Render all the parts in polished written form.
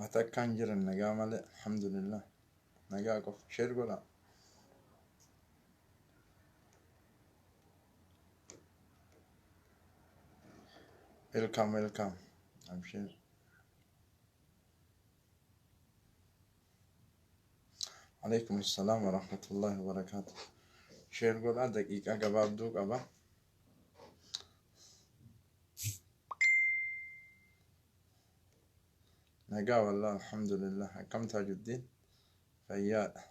Waa takkaan jiran nagaa malee alhamdulillah. Nagaa qofa share godhaa. Welcome, welcome. Abshir. Alaikum assalam wa rahmatullahi wa barakatuh. Share godhaa daqiiqaa gabaabduu qaba. Nagaa wallah alhamdulillah. Akkam Taajuddiin? Fayyaadha.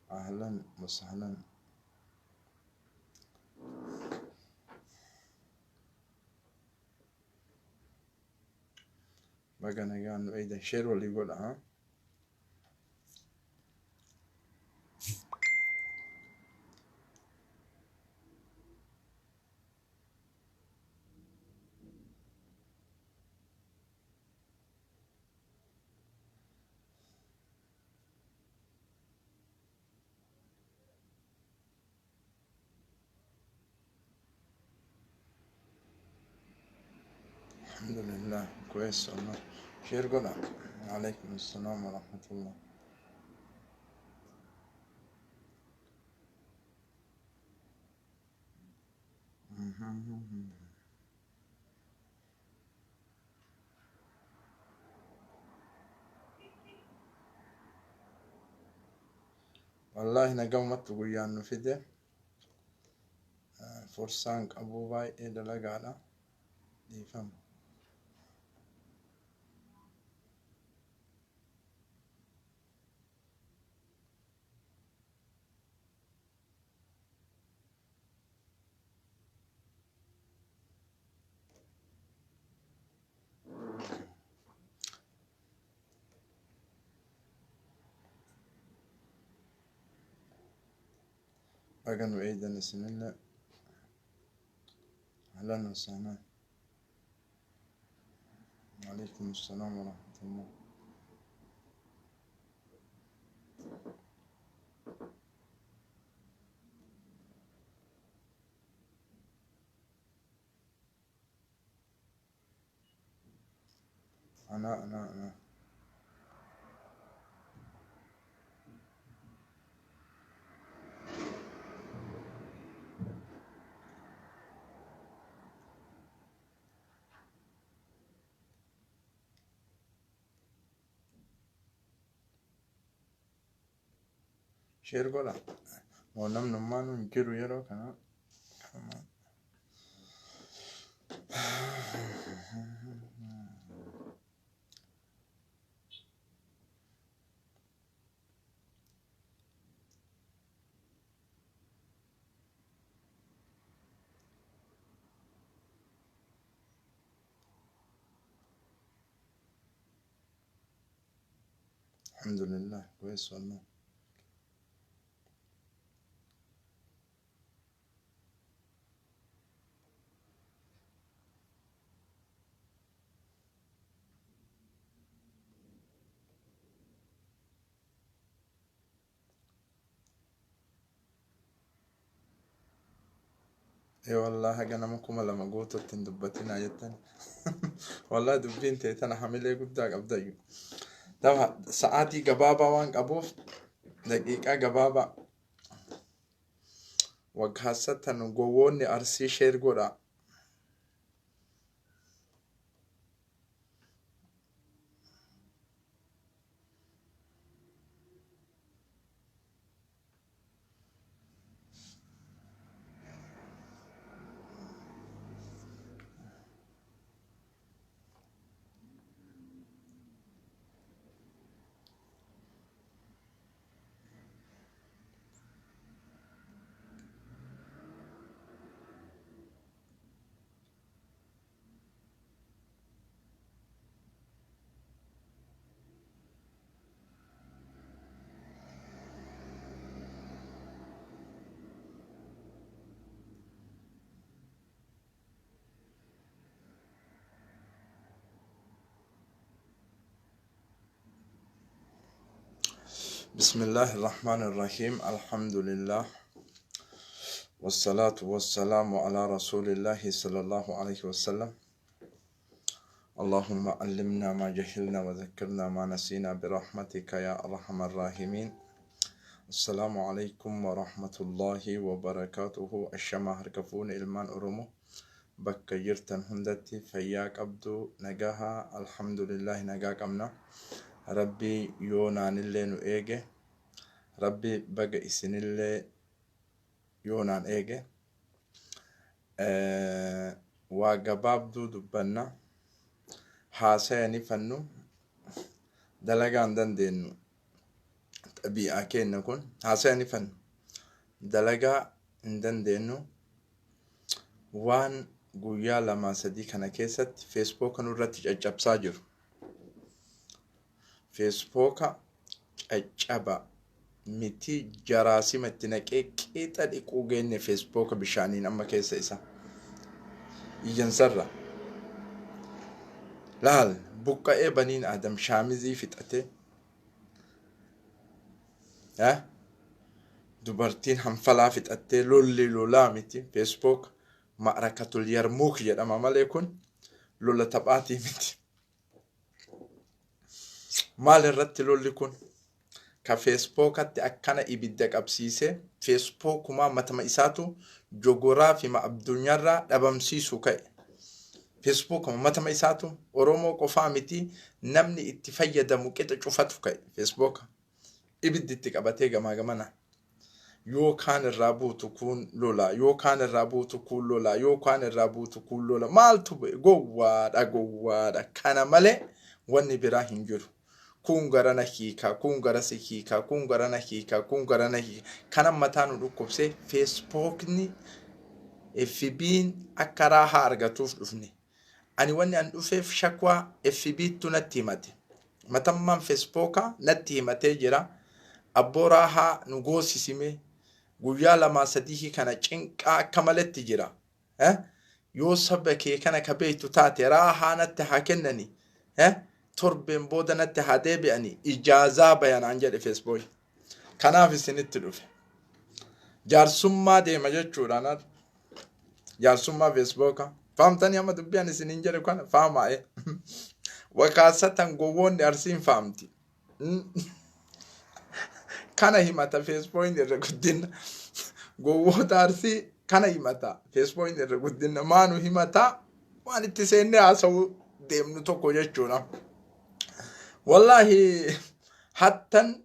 Ahlan wa sahlan. Baga nagaan nu eeydan share walii godha. Ha? الحمد لله كويس والله. share godha. عليكم السلام ورحمة الله. Wallahi nagamatti guyyaan nu fide forsaan qabuu baay'ee dalagaadha. Dhiifama. Baga nu eeydan isinillee. أهلا وسهلا. وعليكم السلام ورحمة الله. أنا أنا أنا share godha. Moo namnummaan hin jiru yeroo kana. الحمد لله كويس والله. Ee wallahi haga nama 2000 guututti hin dubbatinaa jettan. Wallahi dubbiin ta'e tana hamilee guddaa qabdayyu. Dama sa'aatii gabaabaa waan qabuuf daqiiqaa gabaabaa waggaasattan gowwoonni arsii share godha. بسم الله الرحمن الرحيم، الحمد لله والصلاة والسلام على رسول الله صلى الله عليه وسلم. اللهم علمنا ما جهلنا وذكرنا ما نسينا برحمتك يا أرحم الراحمين. السلام عليكم ورحمة الله وبركاته. Ashamaa harka fuune ilmaan Oromoo bakka jirtan hundatti, fayyaa qabdu? Nagaha? Alhamdulillahi, nagaa qabna. Rabbi yoo naanillee nu eege, Rabbi baga isinillee yoo naan eege. Waa gabaabduu dubbanna, haasaya ni fannu, dalagaa hin dandeenyu. Xabii'aa keenya kun haasaya ni fannu, dalagaa hin dandeenyu. Waan guyyaa 2-3 kana keessatti Feesbuuka nurratti caccabsaa jiru, Feesbuuka caccaba miti, jaraasima itti naqee qixa dhiquu geenne. Feesbuuka bishaaniin amma keessa isa iyyansarra laal buqqa'ee baniin Aadam shaamizii fixate, dubartiin hanfalaa fixattee, lolli lolaa miti. Feesbuuk ma'rakatul Yarmuuk jedhama malee kun lola taphaatii miti. Maal irratti lolli kun? Ka Feesbuukatti akkana ibidda qabsiisee Feesbuukumaa matama isaatu jogoraa fi addunyaarraa dhabamsiisu ka'e. Feesbuukuma matama isaatu Oromoo qofaa miti, namni itti fayyadamu qixa cufatu ka'e. Feesbuuka ibiddi itti qabatee gamaa gamana. Yoo kaan irraa buutu kun lola, yoo kaan irraa buutu kun lola, yoo kaan irraa buutu kun lola. Maaltu bu'e? Gowwaadha, gowwaadha. Kana malee wanni biraa hin jiru. Kun garana hiikaa, kun garasi hiikaa, kun garana hiikaa, kun garana hiikaa. Kana mataa nu dhukkubsee Feesbuukni FB'n akka raahaa argatuuf dhufne. Ani wanni an dhufeef shakwaa FB'ttu natti himate. Matammaan Feesbuukaa natti himatee jira. Abboo, raahaa nu goosisime, guyyaa 2-3 kana cinqaa akka maletti jira. Yoo saba kee kana ka beektu taate raahaa natti haa kennani. Torbeen booda natti haa deebi'ani, ijaazaa bayanaan jedhe Feesbuuk. Kanaaf isinitti dhufe. Jaarsummaa deema jechuudhaan jaarsummaa Feesbuuka. Fahamtanii amma dubbii ani isiniin jedhe kana fahama'e. Wakaasatan gowwoonni Arsiin fahamti. Kana himata Feesbuukin irra guddina. Gowwoota Arsii kana himata. Feesbuukin irra guddina. Maanu himata, waan itti seennee haasa'uu deemnu tokko jechuudha. Wallaahi, hattan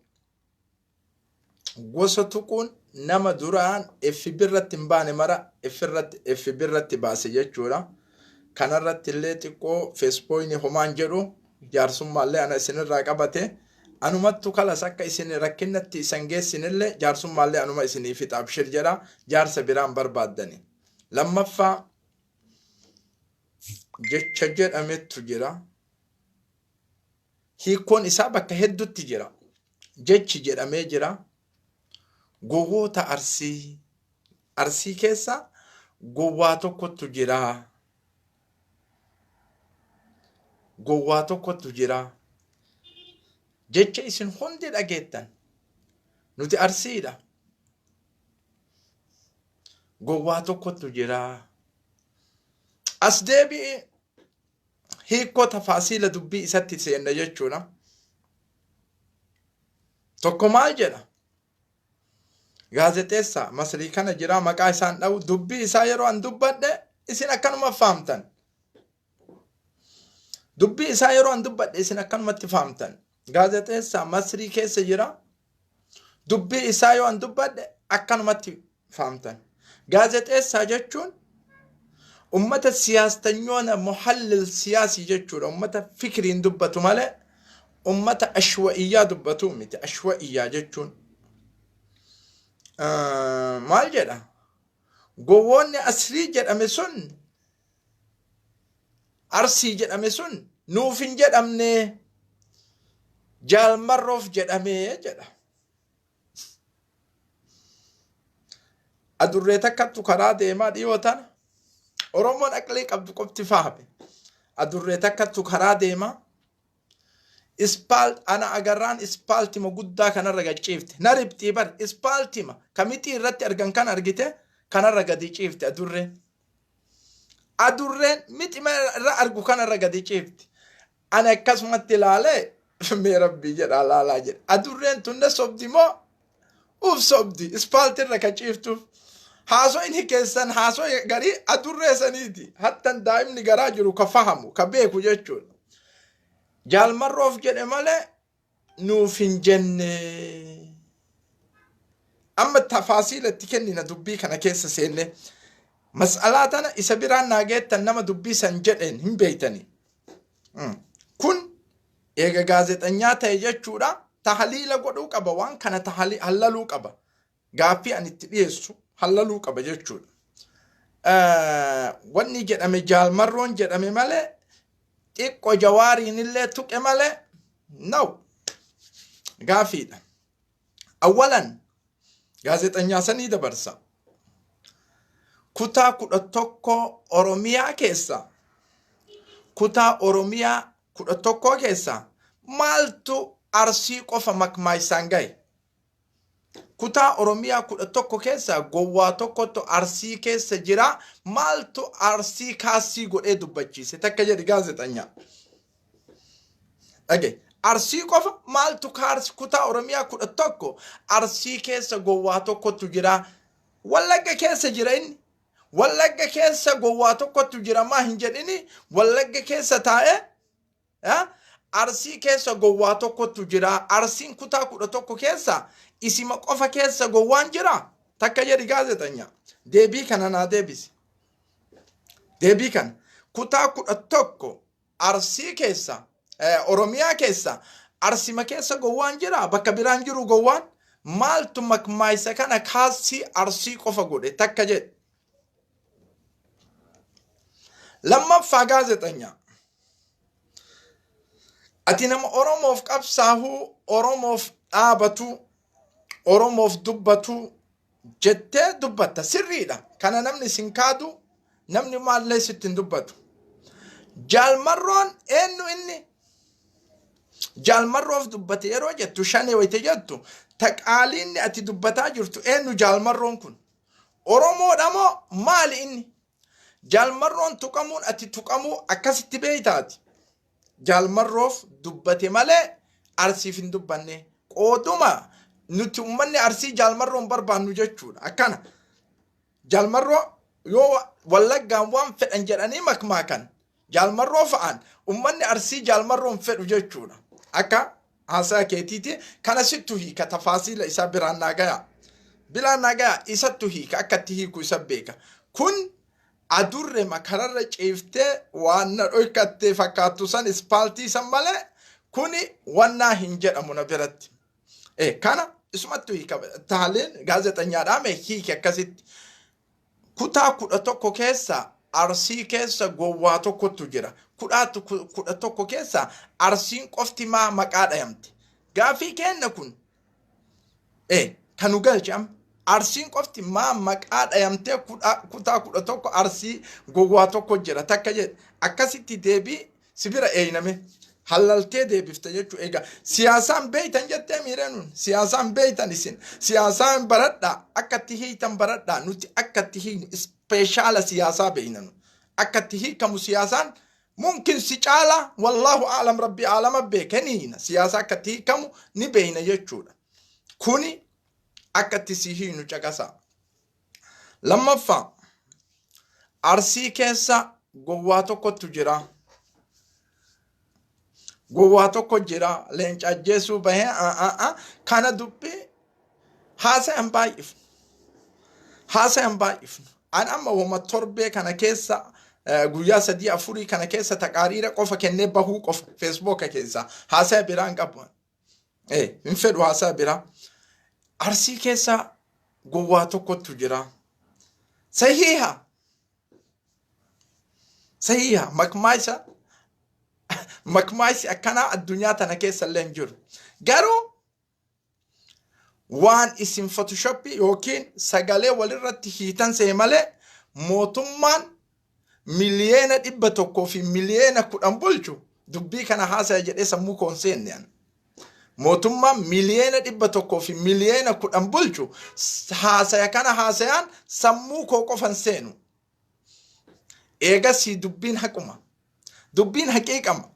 gosa tuquun nama duraan FB irratti hin baane mara FB irratti baase jechuudha. Kanarratti illee xiqqoo Feesbuukni homaan jedhu, jaarsummaallee ana isinirraa qabate. Anumattu kalas akka isin rakkinnatti isan geessinillee jaarsummaallee anuma isinii fixa, abshir jedha, jaarsa biraan barbaaddani. Lammaffaa, jecha jedhamettu jira. Hiikkoon isaa bakka hedduutti jira. Jechi jedhamee jira. Gowwoota Arsii. Arsii keessa gowwaa tokkotu jira. Gowwaa tokkotu jira. Jecha isin hundi dhageettan. Nuti Arsiidha. Gowwaa tokkotu jira. As deebi'ee hiikoo tafaasiila dubbii isatti seenna jechuudha. Tokko maal jedha? Gaazexeessaa Masrii kana jira, maqaa isaan dha'u, dubbii isaa yeroo an dubbadhe isin akkanuma fahamtan. Dubbii isaa yeroo an dubbadhe isin akkanumatti fahamtan. Gaazexeessaa Masrii keessa jira. Dubbii isaa yoo an dubbadhe akkanumatti fahamtan. Gaazexeessaa jechuun ummata siyaastanyoona muhallil siyaasii jechuudha. Ummata fikiriin dubbatu malee ummata ashwa'iyyaa dubbatu miti. Ashwa'iyyaa jechuun maal jedha? Gowwoonni Asrii jedhame sun, Arsii jedhame sun nuuf hin jedhamne, Jaalmarroof jedhamee jedha. Adurree takkattu karaa deemaa dhiyoo tana, Oromoon aqlii qabdu qofti fahame. Adurree takkattu karaa deemaa. Ispaalt ana agarraan ispaaltima guddaa kanarra gad ciifte. Na riphxii bar ispaaltima ka mixii irratti argan kan argite kanarra gadi ciifte adurreen. Adurreen mixima irra argu kanarra gadi ciifte. Ani akkasumatti ilaalee mee rabbii jedhaa laalaa jedhe. Adurreen tun na sobdi moo uf sobdi ispaaltirra ka ciiftuuf. Haasoyni keessan haasoo garii adurree saniiti. Hattan daa'imni garaa jiru ka fahamu ka beeku jechuudha. Jaal Marroof jedhe malee nuuf hin jenne. Amma tafaasiila itti kennina dubbii kana keessa seenne. Mas'alaa tana isa biraan naa geettan nama dubbii san jedheen hin beeytanii. Kun eega gaazexanyaa ta'e jechuudha tahaliila godhuu qaba waan kana hallaluu qaba. Gaaffii ani itti dhiyeessu hallaluu qaba jechuudha. Wanni jedhame Jaal Marroon jedhame malee xiqqo Jawaariin illee tuqe malee no gaaffiidha. Awwalan gaazexanyaa sanii dabarsa. Kutaa 11 Oromiyaa keessa kutaa Oromiyaa 11 keessa maaltu Arsii qofa makmaaysaan gahe? Kutaa Oromiyaa 11 keessa gowwaa tokkotu Arsii keessa jira maaltu Arsii kaassii godhee dubbachiise takka jedhi gaazexanyaa. Dhage Arsii qofa maaltu kaarsi kutaa Oromiyaa 11 Arsii keessa gowwaa tokkotu jira. Wallagga keessa jira inni. Wallagga keessa gowwaa tokkotu jira maa hin jedhini Wallagga keessa taa'ee Arsii keessa gowwaa tokkotu jira. Arsiin kutaa 11 keessa isima qofa keessa gowwaan jira. Takka jedhi gaazexanya. Deebii kana naa deebisi. Deebii kana kutaa 11 Arsii keessa Oromiyaa keessa Arsima keessa gowwaan jira bakka biraan jiru gowwaan maaltu makmaaysa kana kaassii Arsii qofa godhe takka jedhe. Lammaffaa gaazexanyaa. Ati nama Oromoof qabsaahuu, Oromoof dhaabatu, Oromoof dubbatu jettee dubbatta. Sirriidha. Kana namni sin kaadu, namni maallee sitti hin dubbatu. Jaal Marroon eenyu inni? Jaal Marroof dubbate yeroo jettu shanee wayita jettu taqaaliinni ati dubbataa jirtu eenyu Jaal Marroon kun? Oromoodha moo maali inni? Jaal Marroon tuqamuun ati tuqamuu akkasitti beeytaati. Jaal Marroof dubbate malee Arsiif hin dubbanne. Qooduma nuti uummanni Arsii Jaal Marroon barbaannu jechuudha. Akkana. Jaal Marroo yoo Wallaggaan waan fedhan jedhanii makmaakan Jaal Marroo fa'aan uummanni Arsii Jaal Marroon fedhu jechuudha. Akka haasaa keetiiti kana sittu hiika tafaasiila isaa biraan naa gayaa. Biraan naa gayaa isattu hiika akka itti hiiku isa beeka. Kun adurre makararra ciiftee waan na dhoykattee fakkaattu san ispaaltii san malee kuni wannaa hin jedhamu na biratti. Kana isumattu hiika taaleen gaazexanyaadhaa mee hiiki akkasitti. Kutaa 11 keessa Arsii keessa gowwaa tokkotu jira. 11 keessa Arsiin qofti maa maqaa dhayamte? Gaafii keenna kun kan nu galche amma. Arsiin qofti maa maqaa dhayamtee kutaa 11 Arsii gowwaa tokko jira takka jedhe. Akkasitti deebii si bira eeyname. Hallaltee deebifte jechuu egaa siyaasaan beeytan jettee miiree nun siyaasaan beeytan isin siyaasaan baradhaa akka itti hiiytan baradhaa nuti akka itti hiiynu ispeeshaala siyaasaa beeyna nu akka itti hiikamu siyaasaan mumkin si caalaa wallaahu aalam rabbi aalama beeka ni hiina siyaasaa akka itti hiikamu ni beeyna jechuudha kuni akka itti si hiiynu caqasaa Lammaffaa, Arsii keessa gowwaa tokkotu jira. Gowwaa tokko jira. Leenca ajjeesuu bahee kana dubbii haasayan baay'ifnu. Haasayan baay'ifnu. An amma wama torbee kana keessa guyyaa sadii afurii kana keessa taqaariira qofa kennee bahuu qofa feesbuuka keessa haasaya biraan qabu. Hin fedhu haasaa biraa. Arsii keessa gowwaa tokkotu jira. Sahiha. Sahiha. Makmaayisa. Makmaayisi akkanaa addunyaa tana keessa illee hin jiru. Garuu waan isin photoshoppii yookiin sagalee walirratti hiitan se'e malee mootummaan miliyeena 100 fi miliyeena 10 bulchu Dubbii kana haasaya jedhee sammuu koo hin seenne an. Mootummaan 110,000,000 bulchu haasaya kana haasayaan sammuu koo qofa hin seenu. Eegasii dubbiin haquma. Dubbiin haqiiqama.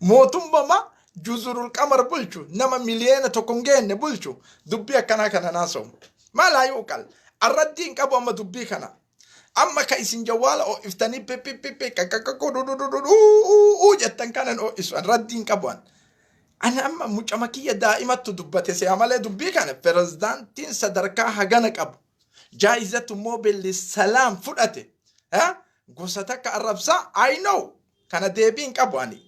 Mootummama juzurul qamar bulchu nama 1 miliyoona hin geenne bulchu dubbii akkanaa kana naasawu. Maalaa yuuqal. Arraddii hin qabu amma dubbii kana. Amma ka isin jawwaala ho'iftanii pippippippi kakakakududududuu jettan kanan ho'isu raddii hin qabu an. Ani amma mucama kiyya daa'imattu dubbate se'a malee dubbii kana pirezidaantiin sadarkaa hagana qabu. Jaayizatu Moobelli salaam fudhate. Gosa takka arrabsaa, I know, kana deebii hin qabu ani.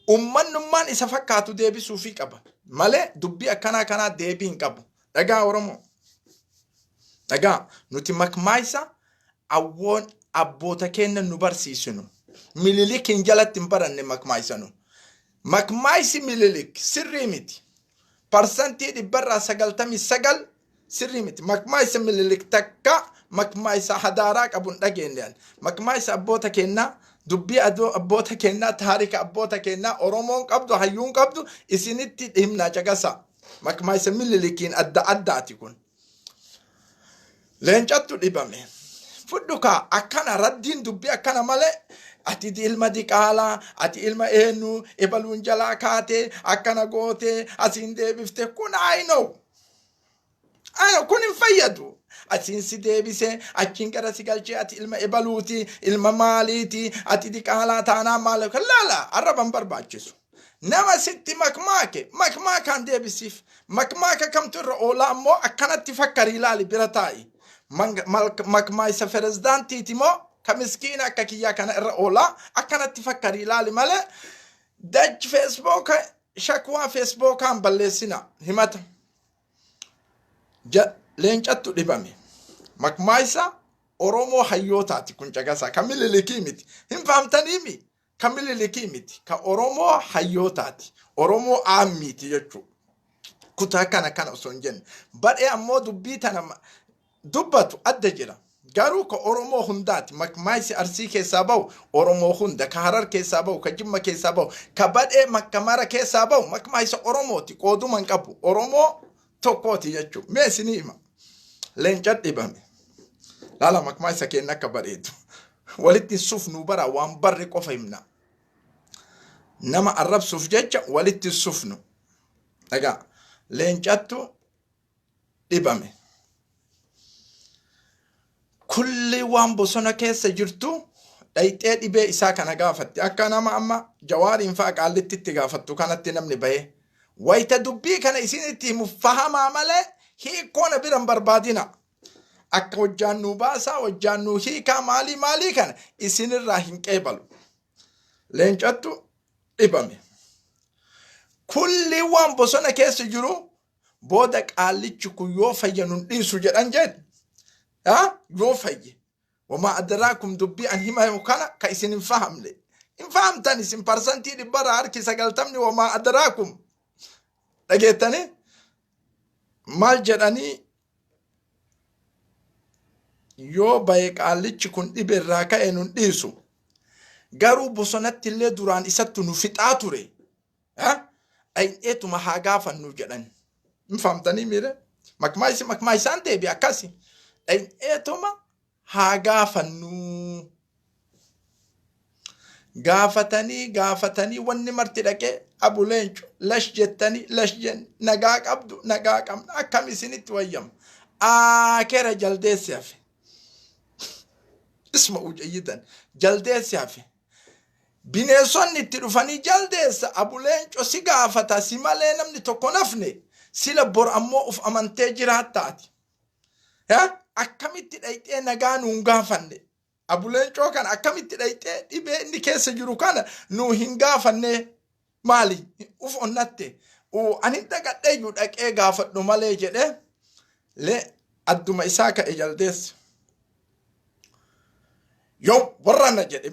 Ummannummaan isa fakkaatu deebisuufii qaba. Malee dubbii akkanaa kanaa deebii hin qabu. Dhagaa Oromoo. Dhagaa nuti makmaayisa awwoon abboota keenya nu barsiisinu. Mililikiin jalatti hin baranne makmaayisanu. Makmaayisi Mililik sirrii miti. 99% sirrii miti. Makmaayisa Mililik takka makmaayisa hadaaraa qabu hin dhageenye ani. Makmaayisa abboota keenyaa, dubbii adoo abboota keenyaa, taarika abboota keenyaa Oromoon qabdu, hayyuun qabdu isinitti himnaa caqasa. Makmaayisa Mililikiin adda addaati kun. Leencattu dhibame. Fudhu kaa, akkana raddiin dubbii akkana malee ati ilma diqaalaa, ati ilma eenyu, ebaluun jalaa kaatee akkana gootee asiin deebifte kun, I know. I know kun hin fayyadu. Asiin si deebisee achiin gara si galchee ati ilma ebaluuti, ilma maaliiti, ati diqaalaa taanaa maal laala arraba hin barbaachisu. Nama sitti makmaake makmaakaan deebisiif. Makmaaka kamtu irra oolaa ammoo akkanatti fakkarii ilaali, bira taa'i. Makmaayisa pirezidaantiiti moo ka miskiina akka kiyyaa kana irra oolaa, akkanatti fakkarii ilaali malee dach Feesbuuka shakwaa Feesbuukaan balleessina himata. Leencattu dhibame. Makmaayisa Oromoo hayyootaati kun, caqasaa, ka Mililikii miti. Hin fahamtaniimi? Ka Mililikii miti. Ka Oromoo hayyootaati. Oromoo aammiiti jechuudha. Kutaa kana kana osoo hin jenne. Badhee ammoo dubbii tana dubbatu adda jira. Garuu ka Oromoo hundaati. Makmaayisi Arsii keessaa bahu Oromoo hunda. Ka Harar keessaa bahu, ka Jimma keessaa bahu, ka Badhee makka mara keessaa bahu makmaayisa Oromooti. Qooduma hin qabu. Oromoo tokkooti jechuudha. Mee isinii hima. Leenca dhibame. Laala, makmaayisa keenya akka bareedu. Walitti sufnu bara waan barre qofa himna. Nama arrabsuuf jecha walitti sufnu. Dhagaa, leencattu dhibame. Kulli waan bosona keessa jirtu dhayxee dhibee isaa kana gaafatti. Akka nama amma Jawaariin fa'a Qaallitti itti gaafattu kanatti namni bahee. Wayita dubbii kana isinitti himu fahamaa malee hiikkoona bira hin barbaadina. Akka hojjaannuu baasaa, hojjaannuu hiikaa, maalii maalii kana isinirraa hin qeebalu. Leencattu dhibame. Kulli waan bosona keessa jiru booda qaallichi kun yoo fayya nun dhiisu jedhan jedhe. Yoo fayye. Wamaa adaraakum, dubbii an himamu kana ka isin hin fahamne. Hin fahamtan isin 90% wamaa adaraakum. Dhageettanii? Maal jedhanii, yoo baye qaallichi kun dhibe irraa ka'e nun dhiisu. Garuu bosonatti illee duraan isattu nu fixaa ture. Dhayneetuma haa gaafannu jedhan. Hin fahamtanii miire? Makmaayisi makmaa isaan deebi akkasi. Dhayneetuma haa gaafannu. Gaafatanii gaafatanii wanni marti dhaqee, abu Leencu, lash jettanii, lash jenne, nagaa qabdu, nagaa qabna, akkam isinitti wayyama. Aakera jaldeessi hafe. Isma'uu jayyidan, jaldeessi hafe. Bineensonni itti dhufanii, jaldeessa, abu Leenco si gaafata, si malee namni tokko nafne, sila bor ammoo uf amantee jiraattaati. Akkamitti dhayxee nagaa nuun gaafanne? Abu Leencoo kana akkamitti dhayxee dhibee inni keessa jiru kana nuu hin gaafanne? Maali uf onnatte? Ani dhaqadheeyyuu dhaqee gaafadhu malee jedhe. Lee adduma isaa ka'e jaldeessi. Yoo warrana jedhe,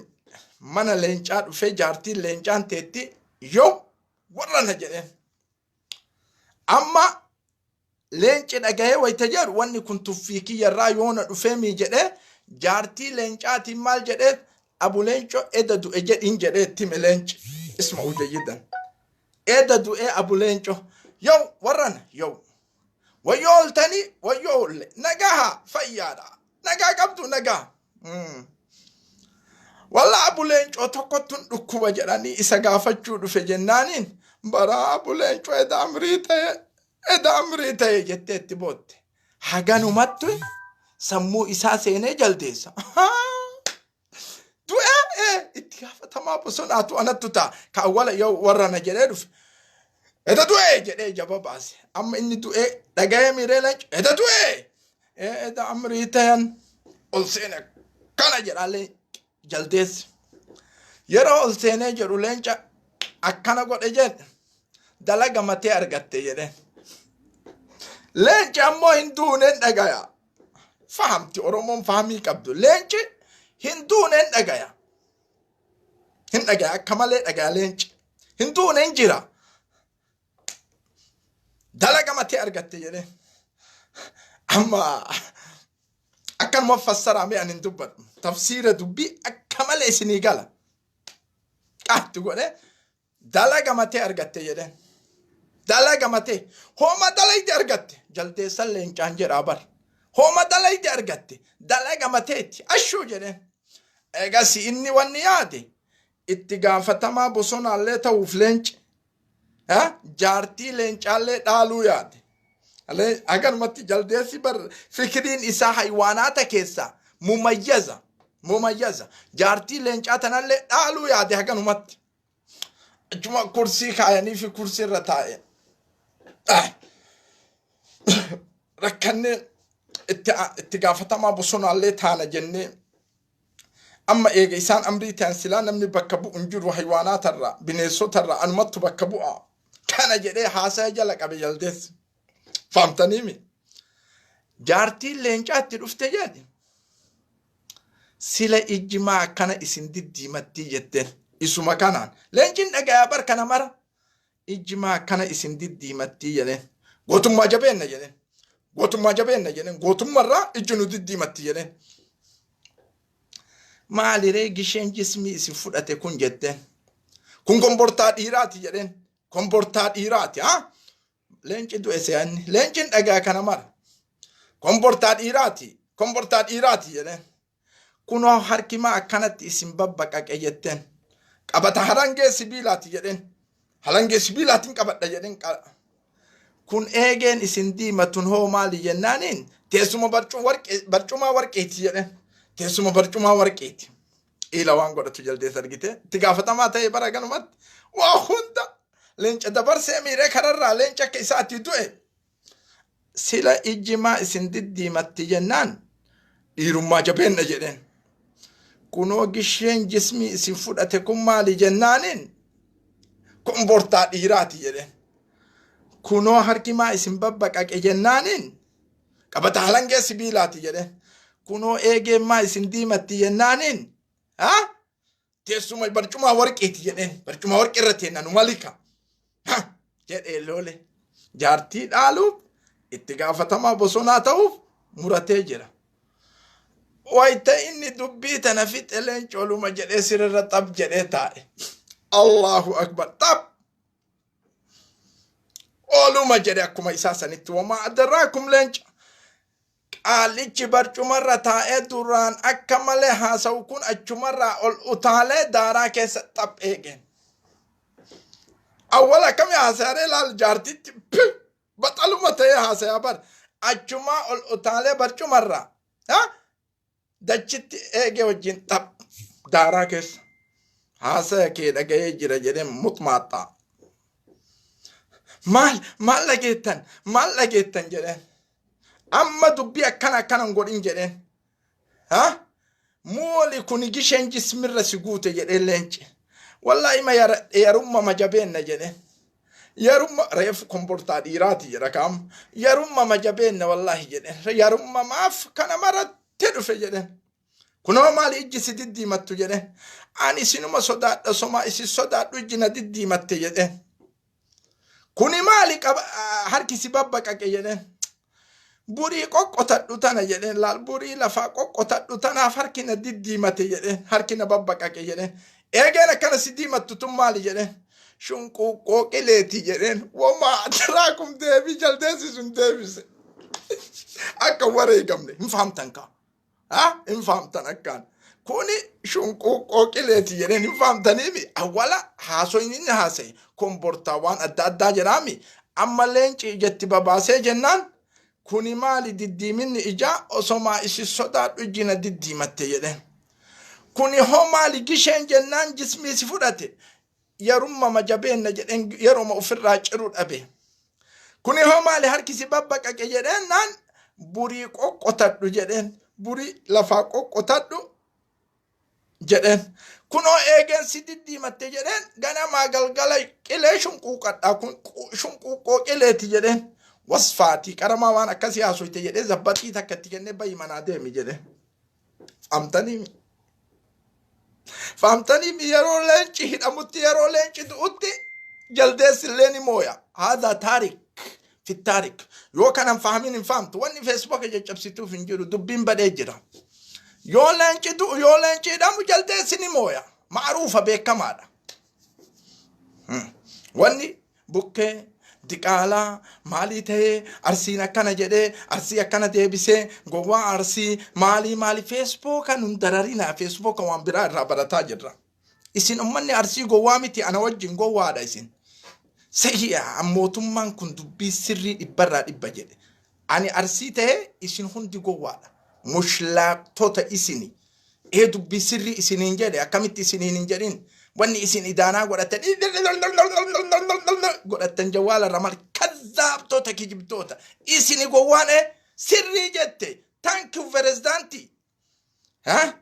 mana leencaa dhufee, jaartiin leencaan teetti, yoo warrana jedhe. Amma leenci dhagahee wayita jedhu, wanni kun tuffii kiyyarraa yoona dhufee mii jedhee, jaartii leencaatiin maal jedhee, Abu Leencoo eda du'e jedhiin jedhee itti hime leenci. Isma'uu jayyidan. Eda du'ee Abu Leencoo. Yow warran yow. Wayyoo ooltanii wayyoo oolle. Nagaha fayyaadha. Nagaa qabdu nagaa. Walla Abu Leencoo tokkottun dhukkuba jedhanii isa gaafachuu dhufe jennaaniin baraa Abu Leencoo eda amrii ta'e eda amrii ta'e jettee itti bootte. Haganumattu sammuu isaa seenee jaldeessa. Du'ee itti gaafatamaa bosonaatu anattu ta'a. Ka awwala yoo warra na jedhee dhufe. Eda du'ee jedhee jaba baase. Amma inni du'ee dhaga'ee miiree leenca. Eda du'ee! Eda amrii ta'an ol seene kana jedhaa jaldeessi. Yeroo ol seenee jedhu leenca akkana godhe jedhe dalaga matee argatte jedheen. Leenci ammoo hin duuneen dhagaya. Fahamti Oromoon fahamii qabdu. Leenci hin duuneen dhagaya. Hin dhagaya akka malee dhagaya leenci. Hin duuneen jira. Dalaga matee argatte jedheen. Amma akkanuma fassaraamee ani hin dubbadhu. Tafsiira dubbii akka malee isinii gala. Qaatti godhee dalaga matee argatte jedheen. Dalaga matee hooma dalayde argatte jaldeessan leencaan jedhaa bar. Hooma dalayde argatte dalaga mateeti ashuu jedheen. Egas inni wanni yaade itti gaafatamaa bosonaallee ta'uuf leenci jaartii leencaallee dhaaluu yaade. Haganumatti jaldeessi bar fikiriin isaa haywaanaata keessaa mumayyaza mumayyaza jaartii leencaa tanallee dhaaluu yaade haganumatti. Achuma kursii kaayanii fi kursii irra taa'e. Rakkannee itti gaafatamaa bosonaallee taana jennee amma eega isaan amrii ta'an silaa namni bakka bu'u hin jiru haywaanaatarraa bineensotarraa anumattu bakka bu'a. Kana jedhee haasaya jala qabe jaldeessi. Fahamtaniimi? Jaartiin leencaa itti dhufte jedhe. Sila ijji maa akkana isin diddiimattii jetteen. Isuma kanaan. Leencin dhagayaa bar kana mara. Ijji maa akkana isin diddiimattii jedheen. Gootummaa jabeenna jedheen. Gootummaa jabeenna jedheen. Gootummarraa ijji nu diddiimatti jedheen. Maaliree gisheen jismii isin fudhate kun jetteen. Kun kombortaa dhiiraati jedheen. Kombortaa dhiiraati haa. Leenci du'e se'anni. Leencin dhagaa kana mara. Kombortaa dhiiraati. Kombortaa dhiiraati jedheen. Kunoo harki maa akkanatti isin babbaqaqe jetteen. Qabata harangee sibiilaati jedheen. Harangee sibiilaatiin qabadha jedheen. Kun eegeen isin diimatun hoo maali jennaaniin teessuma barcumaa warqeeti jedheen. Teessuma barcumaa warqeeti. Iila waan godhatu jaldeessa argite. Itti gaafatamaa ta'e bara ganumatti waa hunda leenca dabarsee miiree kararraa leenca akka isaatti du'e. Sila ijji maa isin diddiimatti jennaan dhiirummaa jabeenna jedheen. Kunoo gisheen jismii isin fudhate kun maali jennaaniin kombortaa dhiiraati jedheen. Kunoo harki maa isin babbaqaqe jennaaniin qabata halangee sibiilaati jedheen. Kunoo eegeen maa isin diimatti jennaaniin ha teessuma barcumaa warqeeti jedheen. Barcumaa warqee irra teenna nu malika. Ha jedhee loole. Jaartii dhaaluuf itti gaafatamaa bosonaa ta'uuf muratee jira. Wayita inni dubbii tana fixe leencooluma jedhee sirrirra xab jedhee taa'e. Allahu akbar xab. Ooluma jedhe akkuma isaa sanitti wamaa adarraakum leenca. Qaalichi barcumarra taa'ee duraan akka malee haasa'u kun achumarraa ol utaalee daaraa keessa xaph eege. Awwal akkamii haasa'aree laal jaartitti baxaluma ta'ee haasayaa bar achumaa ol utaalee barcumarraa dachitti eegee wajjin xaph daaraa keessa haasaya kee dhaga'ee jira jedhee muxmaaxxaa. Maal maal dhageettan maal dhageettan jedheen. Amma dubbii akkana akkana hin godhin jedheen. Ha? Mooli kuni gisheen jismirra si guute jedheen leenci. Wallaahi ma yarumma ma jabeenna jedheen. Yarumma reefu kombortaa dhiiraati jedha kaam. Yarumma ma jabeenna wallaahi jedheen. Yarumma maaf kana maratte dhufe jedheen. Kunoo maali ijji si diddiimattu jedheen. Ani isinuma sodaadha somaa isin sodaadhu ijji na diddiimatte jedheen. Kuni maali qaba harki si babbaqaqe jedheen. Burii qoqqotadhu tana jedheen. Laal, burii lafaa qoqqotadhu tanaaf harki na diddiimate jedheen, harki na babbaqaqe jedheen. Eegeen akkana si diimattu tun maali jedheen. Shunquuqqoo qileeti jedheen. Womaa atraakum deebii jaldeessi sun deebise. Akka wareegamne hin fahamtan kaa. Ha? Hin fahamtan akkaan. Kuni shunquuqqoo qileeti jedheen, hin fahamtaniimi. Awwala haasoyni inni haasaye kombortaa waan adda addaa jedhaami. Amma leenci ijatti babaasee jennaan, kuni maali diddiiminni ijaa? Osomaa isi sodaadhu ijji na diddiimatte jedheen. Kuni hoo maali gisheen jennaan, jismii si fudhate. Yarumma jabeenna jedheen, yeroma ofirraa ciru dhabe. Kuni hoo maali harki si babbaqaqe jedheen naan, burii qoqqotadhu jedheen, burii lafaa qoqqotadhu jedheen. Kunoo eegeen si diddiimatte jedheen, ganamaa galgala qilee shunquuqadha, kun shunquuqqoo qileeti jedheen. Wasfaatii qaramaa waan akkasii haasoyte jedhee, zabbaxii takka itti kennee, bayi manaa deemi jedheen. Fahamtanii? Fahamtanii? Yeroo leenci hidhamutti, yeroo leenci du'utti, jaldeessi illee ni mooya. Haadha taarik fi taarik. Yoo kanan fahamin hin fahamtu. Wanni Feesbuuka caccabsituuf hin jiru. Dubbiin badee jira. Yoo leenci du'u, yoo leenci hidhamu, jaldeessi ni mooya. Ma'ruufa, beekamaadha. Wanni bukkee diqaalaa maalii ta'ee, Arsiin akkana jedhee, Arsii akkana deebisee, gowwaa Arsii maalii maalii, Feesbuuka nun dararinaa. Feesbuuka waan biraa irraa barataa jirra. Isin ummanni Arsii gowwaa miti, ana wajjin gowwaadha isin. Sahiya, mootummaan kun dubbii sirrii dhibbarraa dhibba jedhe. Ani Arsii ta'ee isin hundi gowwaadha. Mushlaaqtota isini. Ee, dubbii sirrii isiniin jedhe, akkamitti isiniin hin jedhin? Wanni isin idaanaa godhatan godhattan jawwaala irra maal? Kazzaabtoota, kijibtoota. Isini gowwaan. Ee, sirrii jette. Thank you, pirezidaantii. Ha?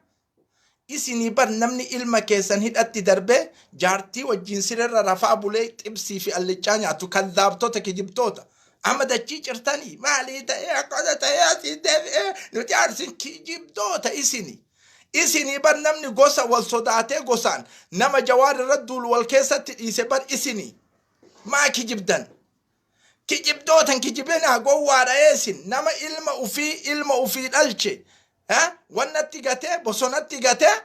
Isinii bar namni ilma keessan hidhatti darbee, jaartii wajjin sirerra rafaa bulee, xibsii fi allichaa nyaatu, kazzaabtoota, kijibtoota. Amma dachii cirtanii maalii ta'ee, akkana ta'ee, asii deebi'ee, nuti Arsiin kijibtoota isini. Isinii bar namni gosa wal sodaatee, gosaan nama Jawaar irra duulu wal keessatti dhiise bar isini. Maa kijibdan? Kijibdootan, kijibinaa, gowwaadha eesin. Nama ilma ufii, ilma ufii dhalche, wannatti gatee, bosonatti gatee,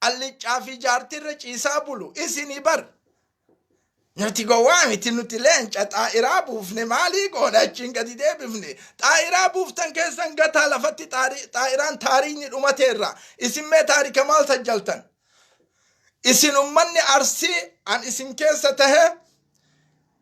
alliccaa fi jaartirra ciisaa bulu isinii bar. Nuti gowwaa miti, nuti leenca. Xaa'iraa buufne, maalii goona, achiin gadi deebifne. Xaa'iraa buuftan keessan gataa lafatti, xaa'iraan taariikni dhumateerra. Isin mee taarika maal sajjaltan? Isin ummanni Arsii, an isin keessa tahe,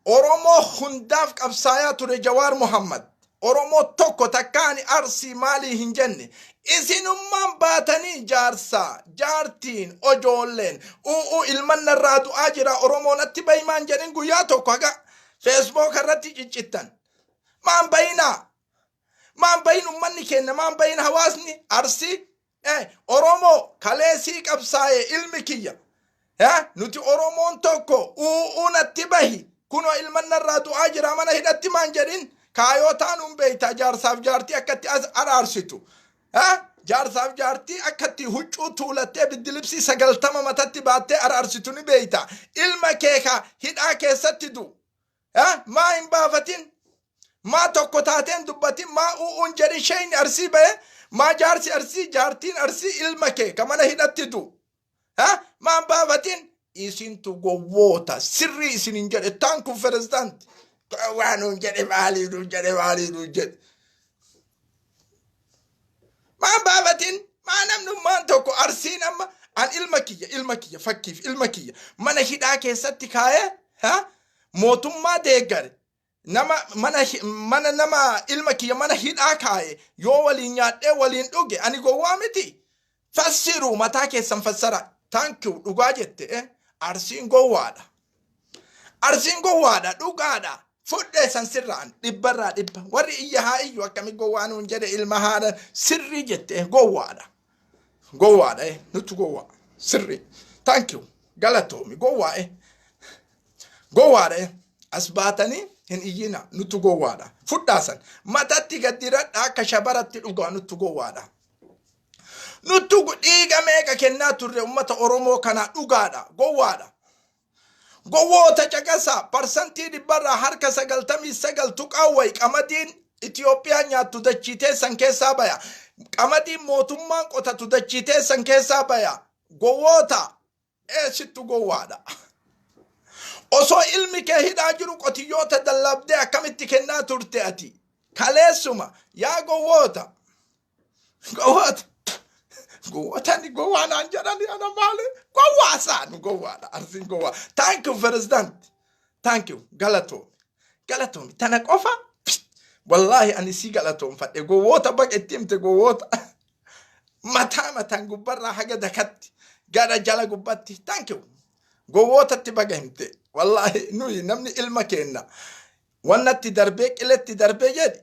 Oromoo hundaaf qabsaayaa ture Jawaar Muhammad. Oromoo tokko takkaani Arsii maalii hin jenne. Isinummaan baatanii jaarsaa, jaartiin, ojoolleen, u'uu ilman narraa du'aa jira, Oromoo natti bahimaan jedhin guyyaa tokko haga Feesbuuk irratti ciccittan. Maan bayinaa? Maan bahin ummanni keenya? Maan bahin hawaasni Arsii? Oromoo kaleessii qabsaa'e ilmi kiyya. Nuti Oromoon tokko, u'uu natti bahi. Kunoo ilman narraa du'aa jira mana hidhatti maan jedhin? Kaayoo taanuun beeyta, jaarsaaf jaartii akkatti as araarsitu. Jaarsaaf jaartii akkatti huccuu tuulattee, biddilibsii 90 matatti baattee araarsitu ni beeyta. Ilma kee ka hidhaa keessatti du'u. Maa hin baafatin? Maa tokko taateen dubbatin? Maa u'uun jedhin? Sheeyni Arsii bahe, maa jaarsi Arsii, jaartiin Arsii ilma kee ka mana hidhatti du'u, maa hin baafatin? Isintu gowwoota, sirrii isin hin jedhe. Taan kun pirezidaanti. Waa nuun jedhe, maalii nuun jedhe, maalii nuun jedhe? Maa hin baafatin? Maa namnummaan tokko Arsiin amma an ilma kiyya, ilma kiyya, fakkiif ilma kiyya mana hidhaa keessatti kaayee mootummaa deeggare, nama mana mana nama ilma kiyya mana hidhaa kaaye yoo waliin nyaadhee waliin dhuge, ani gowwaa miti. Fassiru, mataa keessan fassara. Thank you, dhugaa jette. Arsiin gowwaadha. Arsiin gowwaadha, dhugaadha. Fudhee san sirraan dhibbarraa dhibba. Warri iyya haa iyyu, akkami gowwaa nuun jedhe ilma haadha? Sirrii jette, gowwaadha. Gowwaadha, nutu gowwaa sirrii. Thank you, galatoomi. Gowwaa, gowwaadha. As baatanii hin iyyina, nutu gowwaadha. Fudhaasan matatti gaddiradha akka shabaratti, dhugaa nutu gowwaadha. Nutu dhiiga meeqa kennaa turre ummata Oromoo kanaa, dhugaadha, gowwaadha. Gowwoota caqasaa, parsantii dhibbarraa harka 99 tuqaa wayi qamadiin Itiyoophiyaan nyaattu dachii teessan keessaa baya. Qamadiin mootummaan qotatu dachii teessan keessaa baya. Gowwoota, eessittu gowwaadha. Osoo ilmi kee hidhaa jiru qotiyyoota dallabdee akkamitti kennaa turte ati? Kaleessuma yaa gowwoota. Gowwoota. Gowwootani gowwaa naan jedhani, ana maali? Gowwaa isaan gowwaadha. Arsiin gowwaa. Thank you, president. Thank you. Galatoomi. Galatoomi. Tana qofa. Wallaahi ani si galatoomfadhe. Gowwoota baqa itti himte gowwoota. Mataa mataan gubbarraa haga dakatti. Gara jala gubbatti. Thank you. Gowwootatti baga himte. Wallaahi nuyi namni ilma keenna. Wannatti darbee qiletti darbee jedhi.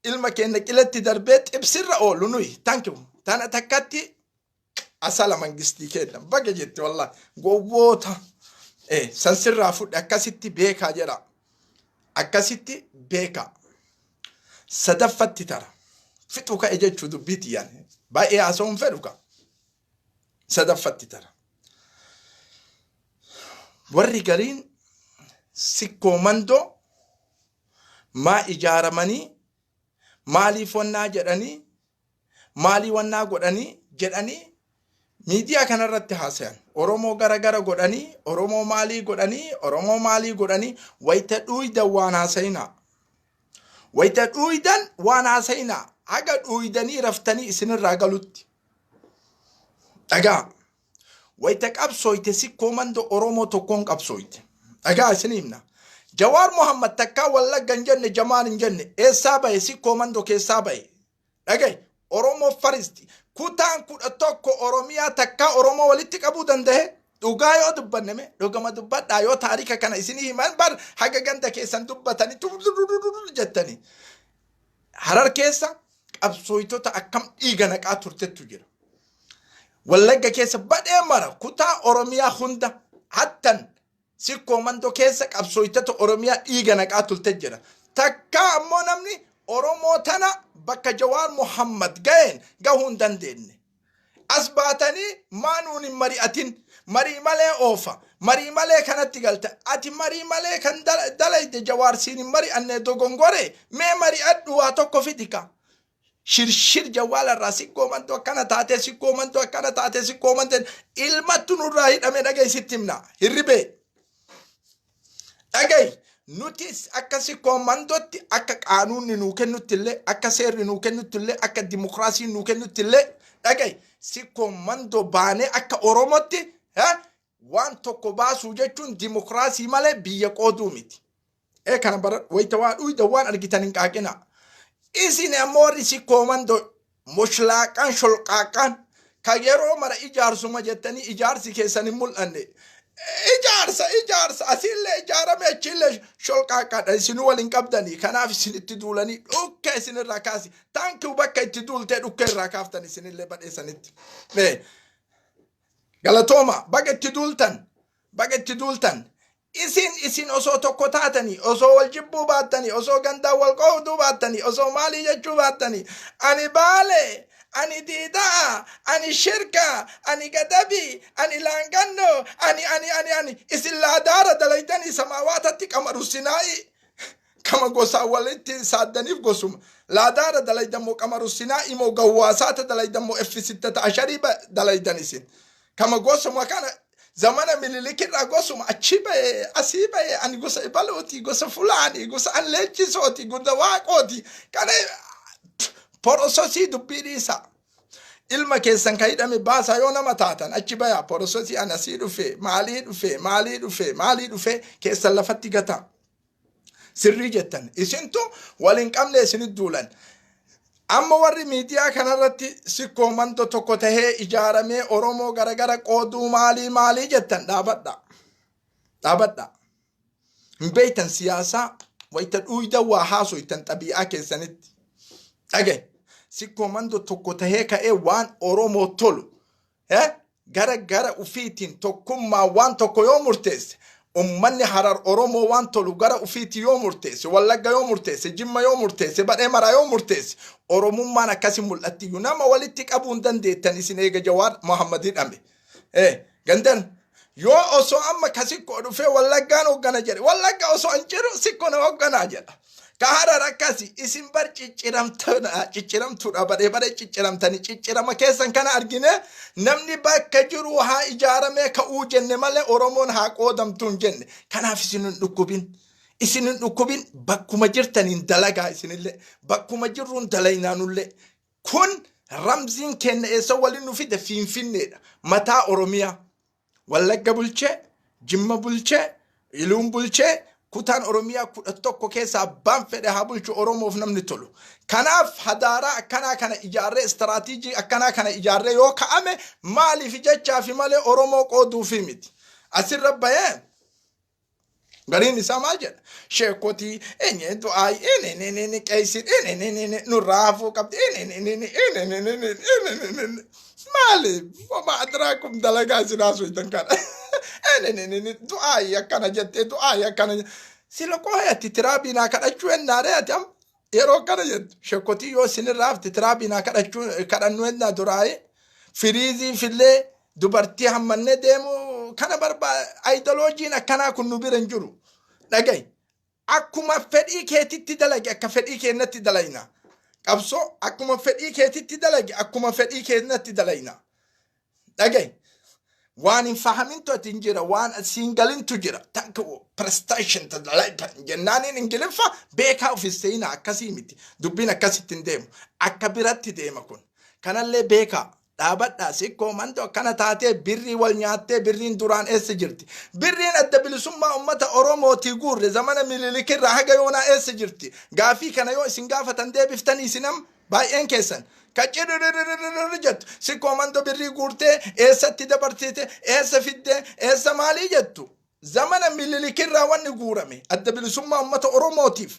Ilma keenya qiletti darbee xibsirra oolu nuyi. Thank you. Tana takkatti asala mangistii kenna. Baga jette wallaahi. Gowwoota. San sirraa fudhe, akkasitti beekaa jedha. Akkasitti beekaa. Sadaffatti tara. Fixu ka'e jechuu dubbiiti yaani. Baay'ee haasa'uun fedhu ka. Sadaffatti tara. Warri gariin Sikkoo Mandoo maa ijaaramanii, maaliif wannaa jedhanii, maalii wannaa godhanii jedhanii miidiyaa kanarratti haasayan. Oromoo gara gara godhanii, Oromoo maalii godhanii, Oromoo maalii godhanii. Wayita dhuuydan waan haasayinaa. Wayita dhuuydan waan haasayinaa. Haga dhuuydanii raftanii isinirraa galutti. Dhagaa. Wayita qabsooyte Sikkoo Mandoo Oromoo tokkoon qabsooyte. Dhagaa isin himna. Jawaar Muhammad takkaa Wallagga hin jenne, Jamaal hin jenne, eessaa bahe? Sikkoo Mandoo keessaa bahe. Dhagaye, Oromoo faristi. Kutaan 11 Oromiyaa takkaa Oromoo walitti qabuu danda'e? Dhugaa yoo dubbanne, mee dhugama dubbadhaa, yoo taarika kana isinii himan bar haga ganda keessan dubbatanii jettanii. Harar keessa qabsooytota akkam dhiiga naqaa turtettu jira. Wallagga keessa badhee mara kutaa Oromiyaa hunda hattan Sikkoo Mandoo keessa qabsooytota Oromiyaa dhiiga naqaa turte jira. Takkaa ammoo namni Oromoo tana bakka Jawaar Muhammad ga'een gahuu hin dandeenye. As baatanii maa nuun hin mari'atin, marii malee oofa, marii malee kanatti galta. Ati marii malee kan dalayde, Jawaar siin hin mari'anne, dogongore, mee mari'adhu, waa tokko fidika. Shirshir jawwaala irraa Sikkoo Mandoo akkana taatee, Sikkoo Mandoo akkana taatee, Sikkoo Mandoo ilmattu nurraa hidhame. Dhaga'i, sitti himna, hirribee dhaga'i. Nutis akka Sikkoo Mandootti, akka qaanuunni nuu kennutti illee, akka seerri nuu kennutti illee, akka dimokiraasiin nuu kennutti illee, dhaga'i, Sikkoo Mandoo baanee akka Oromootti waan tokko baasuu jechuun dimokiraasii malee biyya qooduu miti. Ee, kana bara wayita waa dhuyda waan argitan hin qaaqina. Isin ammoo warri Sikkoo Mandoo moshlaaqaan sholqaaqaan kan yeroo mara ijaarsuma jettanii ijaarsi keessan hin mul'anne. Ijaarsa ijaarsa asiillee ijaarame achiillee sholqaaqaadha, isinuu waliin qabdanii, kanaaf isinitti duulanii dhukke isinirraa kaasi. Taankii bakka itti duultee dhukke irraa kaaftan isinillee badheessanitti. Galatooma, baga itti duultan, baga itti duultan. Isin osoo tokko taatanii, osoo wal jibbuu baattanii, osoo gandaan wal qooduu baattanii, osoo maalii jechuu baattanii, ani Baale, ani Diidaa, ani Shirka, ani Gadabii, ani Laangannoo, ani ani ani ani isin laadaara dalaydanii samaawaatatti qamaru sinaa'i kama gosaa walitti saaddaniif gosuma laadaara dalaydan moo qamaru sinaa'i moo gawwaasaata dalaydan moo effi sittata asharii dalaydan? Isin kama gosuma kana zamana Minilikirraa gosuma achi bahe asii bahe, ani gosa ibaluuti, gosa fulaani, gosa an leenjisooti, gosa Waaqooti, kana porososii dubbii dhiisa. Ilma keessan ka hidhame baasaa yoo nama taatan, achi baya. Porososii an asii dhufe, maalii dhufe, maalii dhufe, maalii dhufe keessan lafatti gata. Sirrii jettan, isintu wal hin qabne isinit duulan. Amma warri miidiyaa kanarratti Sikkoo Mandoo tokko tahee ijaaramee Oromoo garagara qooduu maalii maalii jettan, dhaabadha. Dhaabadha. Hin beektan siyaasaa, wayita dhuuyda waa haasoytan xabii'aa keessanitti. Dhagaye. Sikkoo Mandoo tokko tahee ka'ee waan Oromoo tolu gara gara ufiitiin tokkummaa waan tokko yoo murteesse, ummanni Harar Oromoo waan tolu gara ufiitii yoo murteesse, Wallagga yoo murteesse, Jimma yoo murteesse, badhee maraa yoo murteesse, Oromummaan akkasi mul'attiyyuu nama walitti qabuu hin dandeettan isin eega Jawaar Muhammad hidhame. Gandan yoo osoo amma ka Sikkoo dhufee Wallaggaan hoggana jedhe, Wallagga osoo hin jiru Sikkoo na hogganaa jedha. Ka Harar akkasi. Isin bar cicciramtuudha, badhee badhee cicciramtanii ciccirama keessan kana argine namni bakka jiru haa ijaaramee ka'uu jenne malee Oromoon haa qoodamtuu hin jenne. Kanaaf isin hin dhukkubin. Isin hin dhukkubin, bakkuma jirtaniin dalagaa isinillee, bakkuma jirruun dalaynaa. Kun ramziin kenna eessa waliin nu fide? Finfinneedha. Mataa Oromiyaa. Wallagga bulchee, Jimma bulchee, Iluun bulchee, kutaan Oromiyaa 11 keessa abbaan fedhe haa bulchu, Oromoof namni tolu. Kanaaf hadaaraa akkanaa kana ijaarree, istiraatiijii akkanaa kana ijaarree yoo ka'ame maaliif jechaafi malee Oromoo qooduufi miti. Asirra bahee gariin isaa maal jedha? Sheekotii eenye du'aa eenye qeessi eenye nurraa hafuu qabdi eenye maali? Wama adraakum, dalagaa isin haasoftan kana. Eenye du'aa akkana jettee, du'aa akkana sila qo'aati tiraabii naa kadhachuu ennaaree ati amma yeroo akkana jettu sheekotii yoo isinirraa hafte tiraabii naa kadhachuu kadhannu ennaa duraayee firiizii fillee dubartii hammannee deemu kana barbaada. Aayidoloojiin akkanaa kun nu bira hin jiru. Dhagayi. Akkuma fedhii keetitti dalage, akka fedhii keenyatti dalayna. Qabsoo akkuma fedhii keetitti dalage, akkuma fedhii keenyatti dalayna. Dhagayi. Waan hin fahamintu ati hin jira, waan siin galintu jira. Takka prestation jennaaniin Ingiliffa beekaa ofis seenaa akkasii miti. Dubbiin akkasitti hin deemu. Akka biratti deema kun. Kanallee beekaa. Dhaabadhaa, Sikkoo Mandoo akkana taatee birrii wal nyaattee, birriin duraan eessa jirti? Birriin Adda Bilisummaa Uummata Oromootii guurre zamana Minilikirraa haga yoonaa eessa jirti? Gaafii kana yoo isin gaafatan deebiftanii isinam baay'een keessan. Kaccirrirrirrirri jettu. Sikkoo Mandoo birrii guurtee eessatti dabarsite, eessa fiddee, eessa maalii jettu? Zamana Minilikirraa wanni guurame Adda Bilisummaa Uummata Oromootiif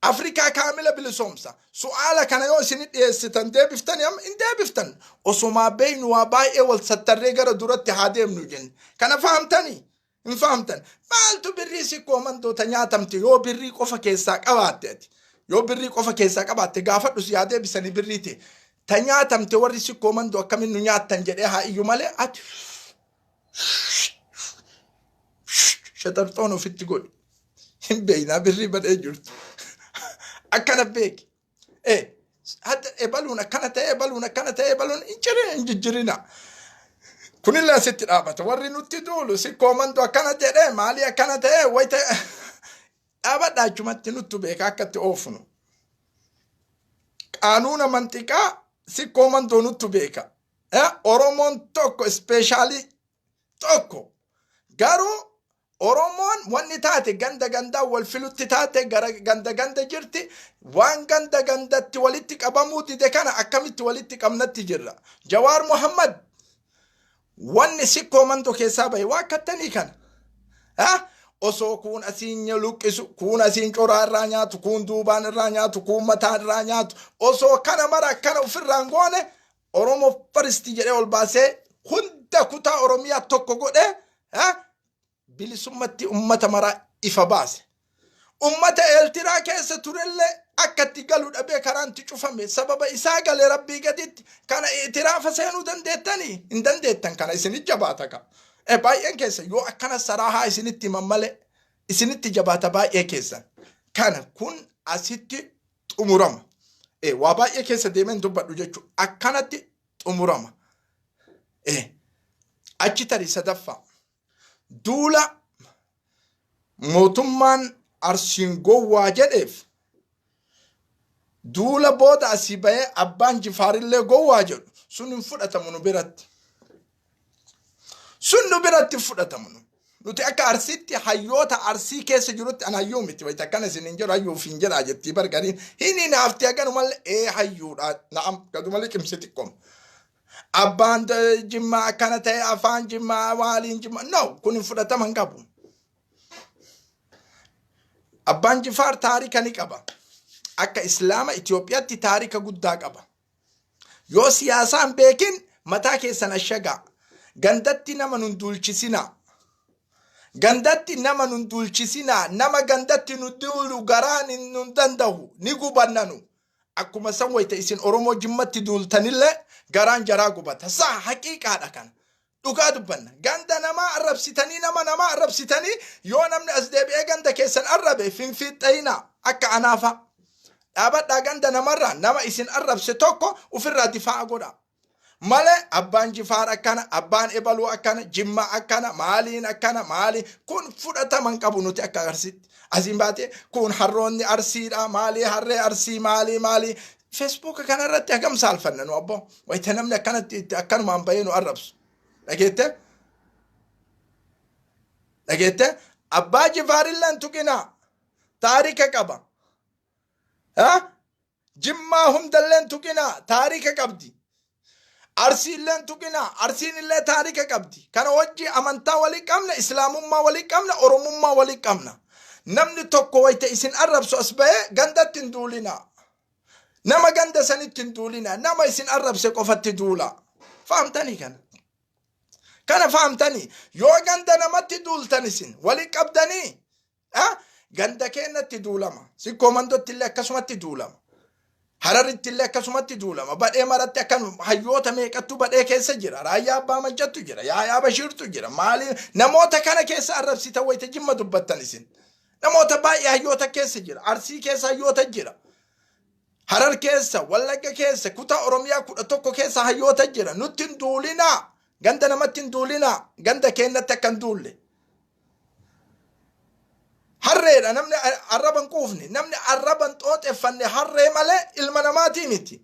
Afrikaa kaamila bilisoomsa. Su'aala kana yoo isin dhiyeessitan deebiftani amma hin deebiftan. Osomaa beeynu waa baay'ee wal sattarree gara duratti haa deemnu jenne. Kana fahamtanii? Hin fahamtan. Maaltu birrii Sikkoo Mandoota nyaatamte yoo birrii qofa keessaa qabaatte ati? Yoo birrii qofa keessaa qabaatte gaafadhu, si haa deebisanii birrii ta'e. Ta nyaatamte warri Sikkoo Mandoo akkamiin nu nyaattan jedhee haa iyyu malee ati shaxarxoon ofitti godhi. Hin beeknaa birrii badhee jirtu. Akkana beeki. Hadda ebaluun akkana ta'e, ebaluun akkana ta'e, ebaluun hin jirin, hin jijjirina. Kunillee asitti dhaabata. Warri nutti duulu Sikkoo Mandoo akkana jedhee maalii akkana ta'e wayita dhaabadha, achumatti nuttu beeka akka itti oofnu. Qaanuuna manxiqaa Sikkoo Mandoo nuttu beeka. Oromoon tokko, ispeeshaalii tokko. Garuu Oromoon wanni taate ganda gandaa wal filutti taate, gara ganda ganda jirti. Waan ganda gandatti walitti qabamuu dide kana akkamitti walitti qabnatti jirra. Jawaar Muhammad wanni Sikkoo Mandoo keessaa bahe waa akkattanii kana. Osoo kuun asiin luqqisu, kuun asiin coraa irraa nyaatu, kuun duubaan irraa nyaatu, kuun mataa irraa nyaatu. Osoo kana mara akkana ofirraan goone Oromoo first jedhee ol baasee hunda kutaa Oromiyaa tokko godhee bilisummatti ummata maraa ifa baase. Ummata Eeltiraa keessa turellee akka itti galu dhabee karaan itti cufame sababa isaa gale Rabbii gaditti kana itiraafa seenuu dandeettanii hin dandeettan, kana isinit jabaata ka. Baay'een keessa yoo akkana saraahaa isinitti himan malee isinitti jabaata baay'ee keessan. Kana kun asitti xumurama. Waa baay'ee keessa deemeen dubbadhu jechuudha. Akkanatti xumurama. Achi tarii sadaffaa. Duula mootummaan Arsiin gowwaa jedheef, duula booda asii bahee abbaan Jifaarillee gowwaa jedhu sun hin fudhatamu nu biratti. Sun nu biratti hin fudhatamu nu. Nuti akka Arsiitti, hayyoota Arsii keessa jirutti, an hayyuu miti, wayita akkana isin hin jedhu hayyuuf hin jedhaa jettii bargariin hin hinaafti haganumallee ee hayyuudha na'am gaduma liqimsi xiqqooma. Abbaan Jimmaa akkana ta'e, afaan Jimmaa waaliin Jimmaa, no, kun hin fudhatama hin qabu. Abbaan Jifaar taarika ni qaba. Akka Islaama Itoophiyaatti taarika guddaa qaba. Yoo siyaasaan beekin mataa keessan ashagaa. Gandatti nama nun duulchisinaa. Gandatti nama nun duulchisinaa. Nama gandatti nu duulu garaan nun danda'u. Ni gubannanu. Akkuma san wayita isin Oromoo Jimmatti duultanillee garaan jaraa gubata. Saa haqiiqaadha kana. Dhugaa dubbanna. Ganda namaa arrabsitanii, nama namaa arrabsitanii, yoo namni as deebi'ee ganda keessan arrabe finfiixxayinaa. Akka anaafa dhaabadhaa. Ganda namarraa nama isin arrabse tokko ofirraa difaa'a godha. Malee abbaan Jifaar akkana, abbaan ebaluu akkana, Jimma akkana, maaliin akkana, maali kun fudhataman qabu. Nuti akka Arsiitti asiin baatee kun harroonni Arsiidha, maalii, harree Arsii, maalii maalii, Feesbuuka kanarratti hagam saalfanna nu abboo, wayita namni akkanatti itti akkanumaan bahee nu arrabsu. Dhageette, dhageette, abbaa Jifaarillee tuqinaa, taarika qaba. Jimmaa hundalleen tuqinaa, taarika qabdi. Arsiilleen tuqinaa, Arsiin illee taarika qabdi. Kana wajji amantaa walii qabna, Islaamummaa walii qabna, Oromummaa walii qabna. Namni tokko wayita isin arrabsu as bahee gandatti hin duulinaa. Nama ganda sanitti hin duulinaa. Nama isin arrabse qofatti duulaa. Fahamtanii kana? Kana fahamtanii? Yoo ganda namatti duultan isin walii qabdanii, ganda keenyatti duulama. Sikkoo Mandotti illee akkasumatti duulama. Hararitti illee akkasumatti duulama. Badhee maratti akkanuma hayyoota meeqattu badhee keessa jira. Raayyaa Abbaa Maccattu jira. Yaayaa Bashiirtu jira. Maali namoota kana keessa arrabsitan wayita Jimma dubbattan isin? Namoota baay'ee hayyoota keessa jira. Arsii keessa hayyoota jira. Harar keessa, Wallagga keessa, kutaa Oromiyaa 11 keessa hayyoota jira. Nutti hin duulinaa. Ganda namatti hin duulinaa. Ganda keenyatti akka hin duulle. Harreedha namni arraba hin quufne, namni arraba hin xooxeffanne harree malee ilma namaatii miti.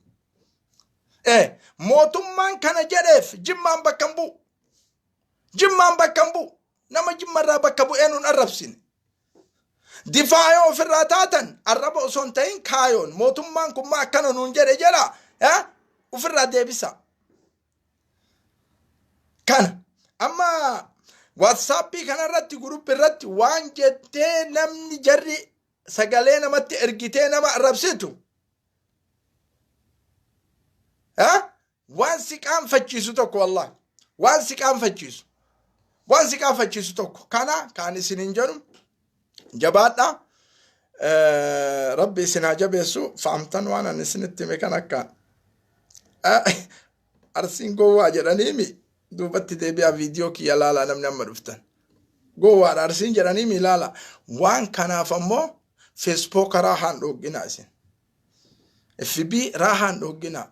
Mootummaan kana jedheef Jimmaan bakka hin bu'u. Jimmaan bakka hin bu'u. Nama Jimmarraa bakka bu'ee nun arrabsine. Difaa yoo ofirraa taatan, arraba osoo hin ta'in kaayoon mootummaan kun maa akkana nuun jedhe jedha, ofirraa deebisa. Kana amma WhatsAppii kanarratti, guruppii irratti waan jettee namni jarri sagalee namatti ergitee nama arrabsitu waan si qaanfachiisu tokko, wallahi waan si qaanfachiisu, waan si qaanfachiisu tokko. Kana kaan isiniin jedhu, jabaadha. Rabbi isin haa jabeessu. Faamtan waan ani isinitti hime kan akka Arsiin gowwaa jedhaniimi, duubatti deebi'aa viidiyoo kiyya laalaa. Namni amma dhuftan gowwaadha Arsiin jedhaniimi ilaala. Waan kanaaf ammoo Facebook raahaan dhoogginaa, isin FB raahaan dhoogginaa,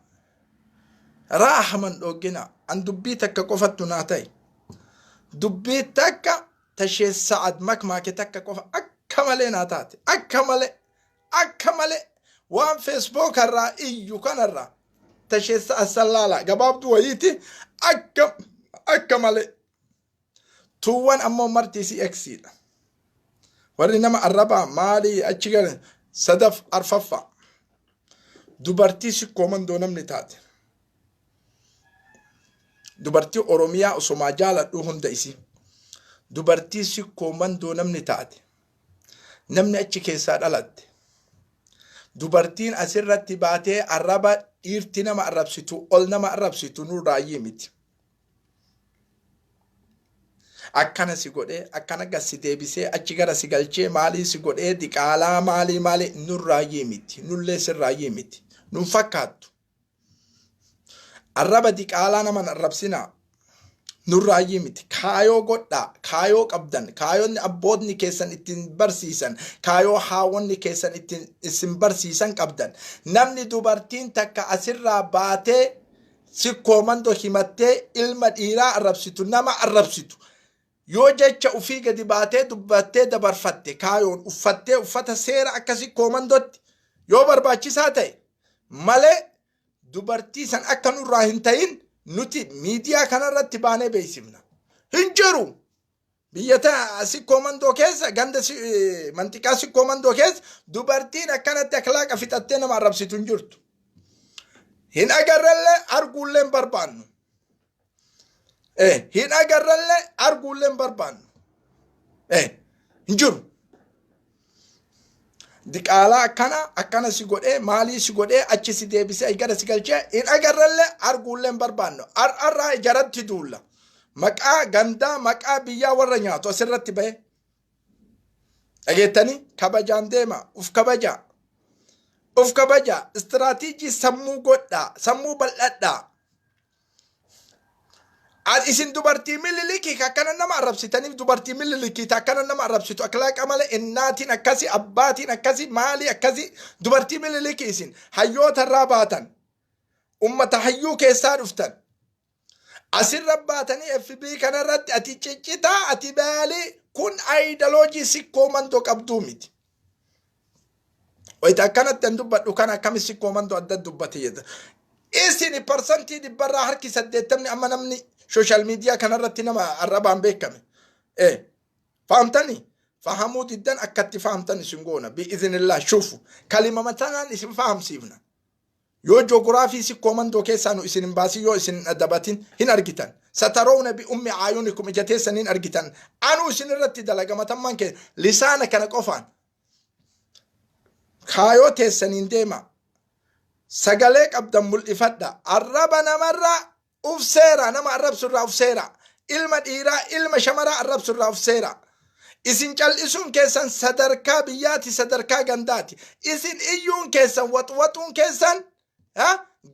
raahaman dhoogginaa. An dubbii takka qofattu naa ta'e, dubbii takka tashee Sa'ad makmaake takka qofa akka malee naa taate, akka malee, akka malee. Waan Facebook irraa iyyu kanarraa tashee Sa'ad sallaala gabaabduu wayiiti, akka malee. Tuuwwan ammoo marti isii eksiidha. Warri nama arrabaa maalii achi galan sadaf arfaffaa. Dubartii Sikkoo Mandoo namni taate. Dubartii Oromiyaa osomaa jaaladhu hunda isii. Dubartii Sikkoo Mandoo namni taate. Namni achi keessaa dhalatte. Dubartiin asirratti baatee arraba dhiirti nama arrabsitu ol nama arrabsitu nurraayyii miti. Akkana si godhee, akkana gad si deebisee, achi gara si galchee, maalii si godhee, diqaalaa maalii maalii, nurraayyii miti. Nullee sirraayyii miti. Nun fakkaattu. Arraba diqaalaa naman arrabsinaa. Nurraayyii miti. Kaayoo godhaa. Kaayoo qabdan. Kaayoonni abbootni keessan ittiin barsiisan. Kaayoo haawonni keessan ittiin isin barsiisan qabdan. Namni dubartiin takka asirraa baatee Sikkoo Mandoo himattee ilma dhiiraa arrabsitu, nama arrabsitu, yoo jecha ufii gadi baatee dubbattee dabarfatte, kaayoon uffattee uffata seera akka Sikkoo Mandootti yoo barbaachisaa ta'e malee, dubartii san akka nurraa hin ta'in nuti miidiyaa kanarratti baanee beeksifna. Hin jiru. Biyya ta Sikkoo Mandoo keessa, ganda manxiqaa Sikkoo Mandoo keessa dubartiin akkanatti akhlaaqa fixattee nama arrabsitu hin jirtu. Hin agarrellee, arguullee hin barbaannu. Hin agarrellee, arguullee hin barbaannu. Hin jiru. Diqaalaa akkana akkana si godhee, maalii si godhee, achi si deebisee gara si galchee, hin agarrellee, arguullee hin barbaannu. Har'arraa jaratti duulla. Maqaa gandaa, maqaa biyyaa warra nyaatu asirratti bahe. Dhageettanii kabajaan deema, uf kabajaa. Uf kabajaa, istiraatiijii sammuu godhaa, sammuu bal'adhaa. Isin dubartii Mililikii ka akkana nama arrabsitaniif, dubartii Mililikii ta akkana nama arrabsitu, akhlaaqa malee, innaatiin akkasi, abbaatiin akkasi, maalii akkasi. Dubartii Mililikii, isin hayyoota irraa baatan, ummata hayyuu keessaa dhuftan, asirra baatanii FB kanarratti ati ciccitaa, ati baalii. Kun aayidaloojii Sikkoo Mandoo qabduu miti. Wayita akkanatti an dubbadhu kana akkami Sikkoo Mandoo adda dubbate jedha. Isin 100% harki 80 amma namni social media kanarratti nama arrabaan beekame. Fahamtanii? Fahamuu diddan, akkatti fahamtan isin goona. Bi'iznillah shuufu. Kalima tanaan isin fahamsiifna. Yoo joogiraafii Sikkoo Mandoo keessaa nu isin hin baasin, yoo isin hin adabatin, hin argitan. Sataroowna bi ummi aayunikum, ija teessan hin argitan. Anuu isin irratti dalagamatammaan kee lisaana kana qofaan. Kaayoo teessaniin deema. Sagalee qabdan mul'ifadha. Arraba namarraa uf seera, nama arrabsurraa uf seera. Ilma dhiiraa, ilma shamaraa arrabsurraa uf seera. Isin cal'isuun keessan sadarkaa biyyaati, sadarkaa gandaati. Isin iyyuun keessan, waxwaxuun keessan,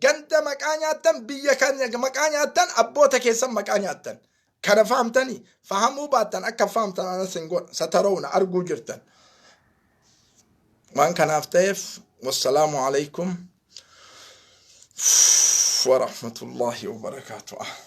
ganda maqaa nyaattan, biyya kan maqaa nyaattan, abboota keessan maqaa nyaattan. Kana fahamtanii? Fahamuu baattan, akka fahamtan anas hin godha. Sataroowna, arguu jirtan. Waan kanaaf ta'eef, wassalaamu alaikum warahmatullahi wabarakaatuh.